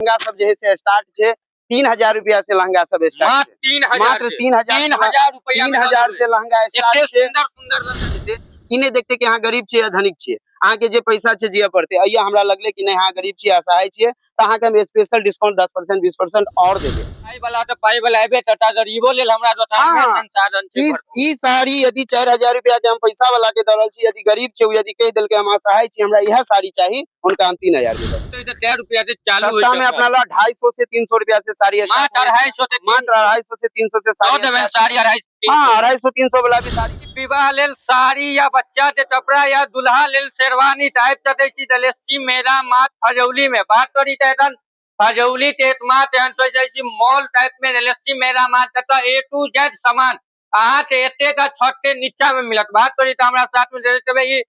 लहंगा सब जे है से स्टार्ट छै। 3000 रुपया से लहंगा सब स्टार्ट मात्र छै। 3000 मात्र से। 3000 3000 रुपया तीन में हजार से लहंगा स्टार्ट एते छै। सुंदर सुंदर लहंगा। ई नहि देखते कि अहाँ गरीब छियै या धनिक छियै, अहाँके जे पैसा छै जियऽ पड़तै। अइया हमरा लगलै कि नहि अहाँ गरीब छियै, असहाय छियै, तऽ अहाँके हम स्पेशल डिस्काउंट 10% 20% आओर देबै। पाइ वाला तऽ पाइ वाला हेबे करता, गरीबो लेल हमरा दोकान में संसाधन छै भरपूर। ई साड़ी यदि 4000 रुपया के हम पैसा वाला के दऽ रहल छी, यदि गरीब छै ओ यदि कहि देलकै हम असहाय छी, हमरा इएह साड़ी चाही, हुनका हम 3000 के देबै। तऽ 1.5 रुपया से चालू होइ सस्ता छै में अपना। अपना ला 250 से 300 रुपया से साड़ी मात्र स्टार्ट होइ छै। 250 से मात्र 250 से 300 से साड़ी दऽ देबै स्टार्ट। साड़ी 250 300। हाँ, 250 300 वाला भी साड़ी। विवाह लेल साड़ी या बच्चा के कपड़ा या दुल्हा लेल शेरवानी टाइप सकै छी गैलेक्सी मेगा मार्ट खजौली में। बात करी तऽ एखन खजौली के एकमात्र एहन सोचि जाइ छी मॉल टाइप में गैलेक्सी मेगा मार्ट, जतऽ ए टू जेड सामान अहाँके एतेक छत के नीचा में मिलत। बात करी तऽ हमरा साथ में देखबै ई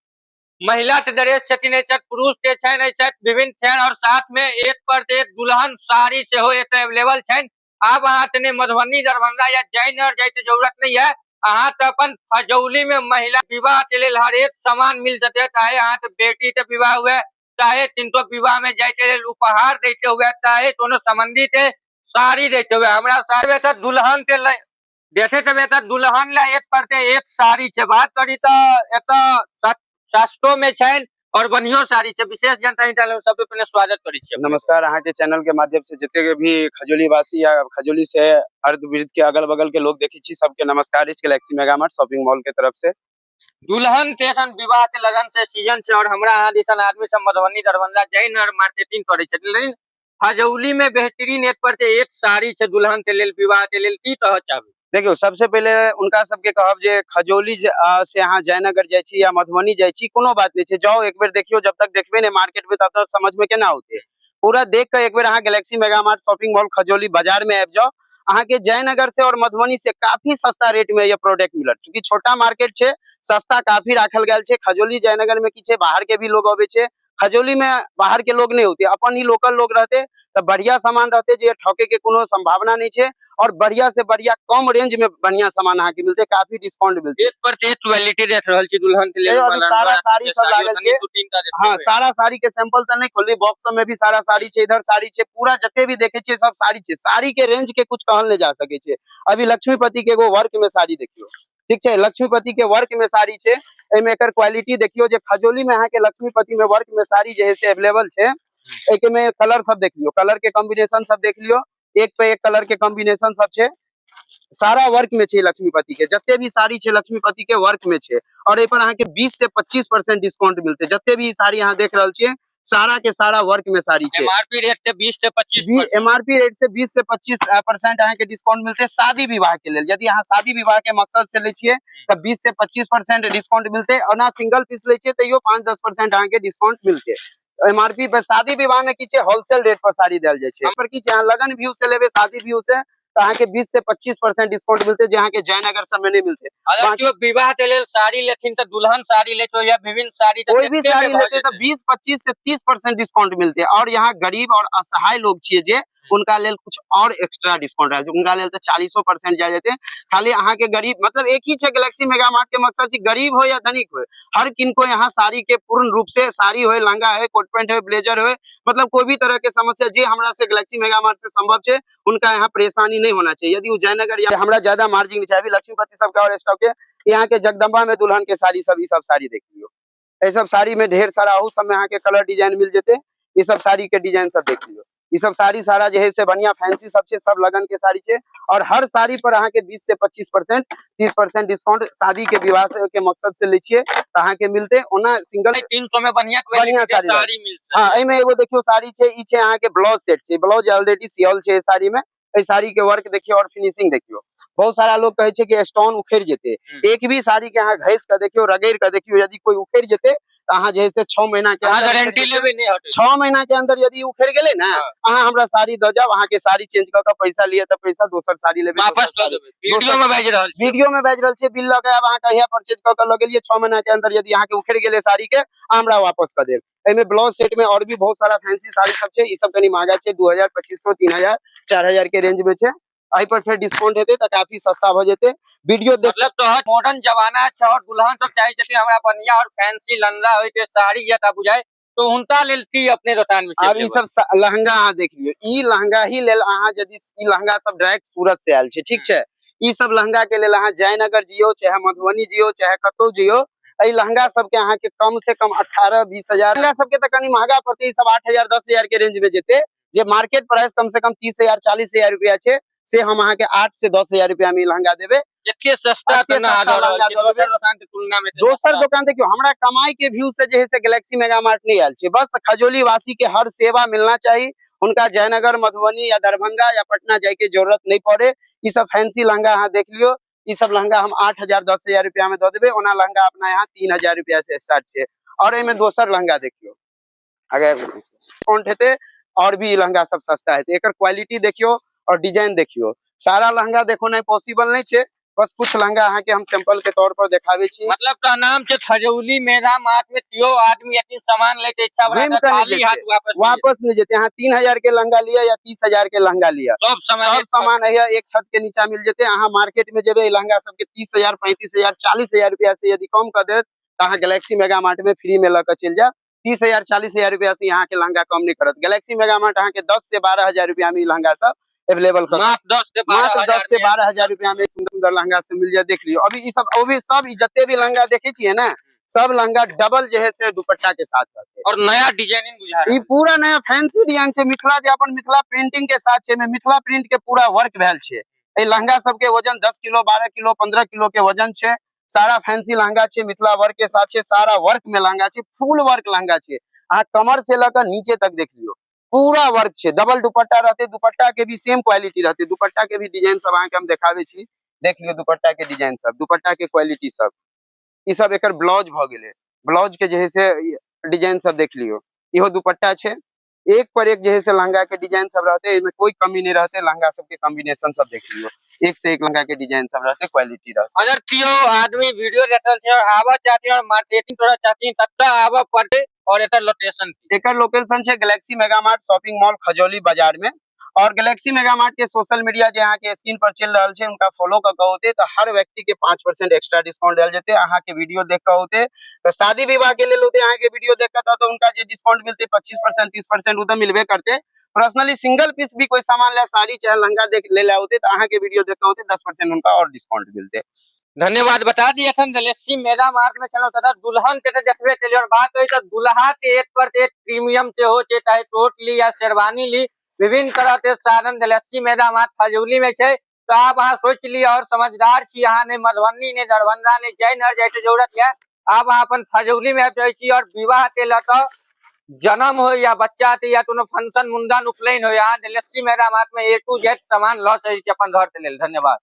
महिला के ड्रेस छथिन, एहि छथि पुरुष के छनि, एहि छथि विभिन्न छनि और साथ में एक पर एक दुल्हन साड़ी सेहो एतऽ अवेलेबल छनि। आब अहाँके नहि मधुबनी, दरभंगा या जयनगर जायके जरूरत नहीं है, अहाँ तऽ अपन खजौली में महिला विवाह के लेल हरेक सामान मिल सके, चाहे अहाँके बेटी के विवाह हुए, चाहे किनको विवाह में जाय के लेल उपहार दैके हुए, चाहे कोनो संबंधी के साड़ी दैके हुए। हमरा साड़ी तऽ दुल्हन के देखे के तऽ दुल्हन ला एक पर से एक साड़ी छै। बात करी तऽ एतऽ सस्तो में छनि और बढ़ियो साड़ी छै। विशेष जानकारी सबसे पहले स्वागत करै छी। नमस्कार, अहाँके चैनल के माध्यम से जते भी खजौली वासी या खजौली से अर्ध वृद्ध के अगल बगल के लोग देखे छी, सबके नमस्कार अछि गैलेक्सी मेगामार्ट शॉपिंग मॉल के तरफ से। दुल्हन के एखन विवाह के लगन से सीजन छै और हमरा अहाँ दिसन आदमी सब मधुबनी, दरभंगा, जयनगर मार्केटिंग करै छथिन, लेकिन खजौली में बेहतरीन एक पर से एक साड़ी छै दुल्हन के लेल, विवाह के लेल। की कहऽ चाहबै? देखियौ, सबसे पहिले उनका सबके कहब जे खजौली से अहाँ जयनगर जाइ छी या मधुबनी जाइ छी, कोनो बात नहि छै, जाउ एक बेर देखियौ। जब तक देखबै नहि मार्केट में तब तक समझ में केना औतै। पूरा देख कऽ एक बेर अहाँ Galaxy Mega Mart shopping mall Khajauli बाजार में आबि जाउ, अहाँके जयनगर से और मधुबनी से काफी सस्ता रेट में यह प्रोडक्ट मिलत। चूँकि छोटा मार्केट छै, सस्ता काफी राखल गेल छै। खजौली जयनगर में की छै, बाहर के भी लोग अबै छै, खजौली में बाहर के लोग नहीं होते, अपन ही लोकल लोग रहते, तऽ बढ़िया सामान रहते जे ठके के कोनो संभावना नहीं छै और बढ़िया से बढ़िया कम रेंज में बढ़िया सामान अहाँके मिलते, काफी डिस्काउंट मिलते। एक पर एक क्वालिटी देख रहल छी दुल्हन के लेल। अभी सारा साड़ी सब लागल छै। दू तीन टा देखबै। हाँ, सारा साड़ी के सैंपल तऽ नहीं खोलली, बॉक्स सब में भी सारा साड़ी छै, इधर साड़ी छै, पूरा जते भी देखे छियै सब साड़ी छै। साड़ी के रेंज के कुछ कहल नहीं जा सके छै। अभी लक्ष्मीपति के एगो वर्क में साड़ी देखियौ, ठीक छै, लक्ष्मीपति के वर्क में साड़ी छै। एहिमे एकर क्वालिटी देखियौ जे खजौली में अहाँके लक्ष्मीपति में वर्क में साड़ी जे है से अवेलेबल छै। एहिके में कलर सब देख लियौ, कलर के कॉम्बिनेशन सब देख लियौ, एक पे एक कलर के कॉम्बिनेशन सब छै। सारा वर्क में छै लक्ष्मीपति के, जते भी साड़ी छै लक्ष्मीपति के वर्क में छै। और एहि पर अहाँके 20 से 25% डिस्काउंट मिलते। जते भी साड़ी अहाँ देख रहल छियै सारा के सारा वर्क में साड़ी छै। एमआरपी रेट से 20 से 25 एमआरपी रेट से 20 से 25% अहाँके डिस्काउंट मिलते शादी विवाह के लेल। यदि अहाँ शादी विवाह के मकसद से लै छियै तऽ 20 से 25% डिस्काउंट मिलते। ओना सिंगल पीस लै छियै तैयो 5-10% अहाँके डिस्काउंट मिलते। एमआरपी पर शादी विवाह में की छै, होलसेल रेट पर साड़ी देल जाइ छै। पर की छै, अहाँ लगन व्यू से लेबै, शादी व्यू से, तऽ अहाँके 20 से 25% डिस्काउंट मिलते, जे अहाँके जयनगर सब में नहीं मिलते। अगर केओ विवाह के लेल साड़ी लेथिन तऽ दुल्हन साड़ी लेते या विभिन्न साड़ी, तऽ कोई भी कते में साड़ी भऽ लेते तऽ जेतै? 20, 25 से 30% डिस्काउंट मिलते। और यहाँ गरीब और असहाय लोग छियै जे उनका लेल कुछ और एक्स्ट्रा डिस्काउंट रहै छै, उनका लेल तऽ 40% जा जेतै। खाली अहाँके गरीब मतलब एक ही छै गैलेक्सी मेगा मार्ट के मकसद छै, गरीब हो या धनिक हो, हर किनको यहाँ साड़ी के पूर्ण रूप से साड़ी हो, लहंगा है, कोट पैंट है, ब्लेजर है, मतलब कोई भी तरह के समस्या जे हमरा से गैलेक्सी मेगा मार्ट से संभव छै, उनका यहाँ परेशानी नहीं होना चाहिए। यदि वो जयनगर या हमरा ज्यादा मार्जिन नहीं चाहिए, अभी लक्ष्मीपति सबके और स्टॉक है। यहाँ के जगदम्बा में दुल्हन के साड़ी सब, ई सब साड़ी देख लियौ, ये सब साड़ी में ढेर सारा अहू सब में अहाँके कलर डिजाइन मिल जेतै। ई सब साड़ी के डिजाइन सब देख लियौ, ई सब साड़ी सारा जे है से बढ़िया फैंसी सब छै, सब लगन के साड़ी छै। और हर साड़ी पर अहाँके 20 से 25% 30% डिस्काउंट शादी के विवाह से के मकसद से लै छियै तऽ अहाँके मिलते। ओना सिंगल 300 में बढ़िया क्वालिटी बढ़िया के साड़ी साड़ी मिलते। हाँ, एहिमे एगो देखियौ साड़ी छै, ई छै अहाँके ब्लाउज सेट छै, ब्लाउज ऑलरेडी सियल छै एहि साड़ी में। एहि साड़ी के वर्क देखियौ और फिनिशिंग देखियौ। बहुत सारा लोग कहै छै कि स्टोन उखड़ि जेतै, एक भी साड़ी के अहाँ घसि कऽ देखियौ, रगड़ि कऽ देखियौ, यदि कोई उखड़ि जेतै तऽ अहाँ जे है से 6 महीना के अहाँ अंदर गारंटी लेबै नहि हटै। 6 महीना के अंदर यदि उखड़ि गेलै ने, अहाँ हमरा साड़ी दऽ जाउ, अहाँके साड़ी चेंज कऽ कऽ पैसा लिअ तऽ पैसा, दोसर साड़ी लेबै, वापस दोसर दऽ साड़ी। देबै। वीडियो में बाजि रहल छी। वीडियो में बाजि रहल छियै, बिल लऽ कऽ आब अहाँ कहिया परचेज कऽ कऽ लऽ गेलियै, 6 महीना के अंदर यदि अहाँके उखड़ि गेलै साड़ी के, अहाँ हमरा वापस कऽ देब। एहिमे ब्लाउज सेट में और भी बहुत सारा फैंसी साड़ी सब छै, ई सब कनी महंगा छै, 2000, 2500, 3000, 4000 के रेंज में छै। एहि पर फेर डिस्काउंट हेतै तऽ काफी सस्ता भऽ जेतै। वीडियो देख मतलब तोहर मॉडर्न जमाना छै और दुल्हन सब चाहे छथिन हमरा बढ़िया और फैंसी लहंगा होइते साड़ी या तऽ बुझाय। तो हुनका लेल की अपने दोकान में आब ई सब लहंगा अहाँ देख लियौ। ई लहंगा ही लेल अहाँ यदि ई लहंगा सब डायरेक्ट सूरत से आयल छै, ठीक छै। ई सब लहंगा के लेल अहाँ जयनगर जियो, चाहे मधुबनी जियो, चाहे कतौ जियो, एहि लहंगा सबके अहाँके कम से कम 18-20 हजार, लहंगा सबके तऽ कनि महगा पड़तै, ई सब 8 हजार 10 हजार के रेंज में जेतै। जे मार्केट प्राइस कम से कम 30 हजार 40 हजार रुपया छै, से हम अहाँके 8 से 10 हजार रुपया में ई लहंगा देबै। एते सस्ता एते तऽ ना सस्ता दऽ रहल लहंगा छी दऽ देबै। दोसर दोकान के तुलना में तऽ दोसर सस्ता। दोकान देखियौ, हमरा कमाई के व्यू से जे है से गैलेक्सी मेगा मार्ट नहीं आयल छै। बस खजौली वासी के हर सेवा मिलना चाही, हुनका जयनगर, मधुबनी या दरभंगा या पटना जाय के जरूरत नहीं पड़े। ई सब फैंसी लहंगा अहाँ देख लियौ। ई सब लहंगा हम 8 हजार 10 हजार रुपया में दऽ देबै। ओना लहंगा अपना यहाँ 3 हजार रुपया से स्टार्ट छै। और एहिमे दोसर लहंगा देखियौ, अगर डिस्काउंट हेतै और भी ई लहंगा सब सस्ता हेतै। एकर क्वालिटी देखियौ और डिजाइन देखियौ। सारा लहंगा देखो नहीं पॉसिबल नहीं छै, बस कुछ लहंगा अहाँके हम सैंपल के तौर पर देखाबै छी। मतलब का नाम छै खजौली मेला मार्ट में केओ आदमी अथी सामान लेके इच्छा बना घुमि कऽ नहि खाली हाथ जेतै। वापस नहीं वापस नहीं जेतै। अहाँ 3 हजार के लहंगा लिअ या 30 हजार के लहंगा लिअ, जेतै। सब सामान सब सामान है एक छत के नीचा मिल जेतै। अहाँ मार्केट में जेबै, ई लहंगा सबके 30 हजार 35 हजार 40 हजार रुपया से यदि कम कऽ देत तऽ अहाँ गैलेक्सी मेगा मार्ट में फ्री में लऽ कऽ चलि जायब। 30 हजार 40 हजार रुपया से यहाँ के लहंगा कम नहीं करत गैलेक्सी मेगा मार्ट। अहाँ के 10 से 12 हजार रुपया में ई लहंगा सब अवेलेबल कर मात्र 10 से 12 मात्र हजार 10 से में। 12 हजार रुपया में सुंदर सुंदर लहंगा से मिल जाए। देख लियो, अभी ई सब अभी सब ई जते भी लहंगा देखे छियै ने, सब लहंगा डबल जे है से दुपट्टा के साथ रहते। और नया डिजाइनिंग बुझा ई पूरा नया फैंसी डिजाइन छै। मिथिला जे अपन मिथिला प्रिंटिंग के साथ छै, एहिमे मिथिला प्रिंट के पूरा वर्क भेल छै। एहि लहंगा सब के वजन 10 किलो, 12 किलो, 15 किलो के वजन छै। सारा फैंसी लहंगा छै, मिथिला वर्क के साथ छै, सारा वर्क में लहंगा छै, फुल वर्क लहंगा छै। अहाँ कमर से लऽ कऽ नीचे तक देख लियौ, पूरा वर्क छै। डबल दुपट्टा रहते, दुपट्टा के भी सेम क्वालिटी रहते। दुपट्टा के भी डिजाइन सब अहाँके हम देखाबै छी। देख लियौ दुपट्टा के डिजाइन सब, दुपट्टा के क्वालिटी सब। ई सब एकर ब्लाउज भऽ गेलै। ब्लाउज के जे है से डिजाइन सब देख लियौ। इहो दुपट्टा छै। एक पर एक जे है से लहंगा के डिजाइन सब रहते, एहिमे कोई कमी नहीं रहते। लहंगा सबके कॉम्बिनेशन सब देख लियौ, एक से एक लहंगा के डिजाइन सब रहते, क्वालिटी रहते। अगर केओ आदमी वीडियो देख रहल छै और आबऽ चाहते और मार्केटिंग करऽ चाहते, ततऽ आबऽ पड़तै? और एकर लोकेशन? एकर लोकेशन छै galaxy mega mart shopping mall, Khajauli बाजार में। और गैलेक्सी मेगा मार्ट के सोशल मीडिया जे अहाँ के स्क्रीन पर चलि रहल छै, उनका फॉलो कऽ के औते तऽ हर व्यक्ति के 5% एक्स्ट्रा डिस्काउंट देल जेतै। अहाँ के वीडियो देख कऽ औते तऽ शादी विवाह के लेल औते अहाँ के वीडियो देख कऽ, तऽ उनका जे डिस्काउंट मिलते 25%, 30%, ओ तऽ मिलबे करते। पर्सनली सिंगल पीस भी कोई सामान ले, साड़ी चाहे लहंगा देख ले ले औते, तऽ अहाँ के वीडियो देख कऽ औते, 10% उनका और डिस्काउंट मिलते। धन्यवाद। बता दी, एखन गैलेक्सी मेगा मार्ट में छलहुँ तथा दुल्हन के तऽ देखबे केलियै और बात करी तऽ दुल्हा के एक पर एक प्रीमियम सेहो छै, चाहे कोट ली या शेरवानी ली, विभिन्न तरह के साधन गैलेक्सी मेगा मार्ट खजौली में छै। तऽ आब अहाँ सोचि लिअ और समझदार छी अहाँ, नहि मधुबनी, नहि दरभंगा, नहि जयनगर जायके जरूरत यऽ। आब अहाँ अपन खजौली में आबि जाइ छी और विवाह के लऽ कऽ, जन्म हो या बच्चा के या कोनो फंक्शन, मुंडन, उपनयन हो, अहाँ गैलेक्सी मेगा मार्ट में ए टू जेड सामान लऽ सकै छी अपन घर के लेल। धन्यवाद।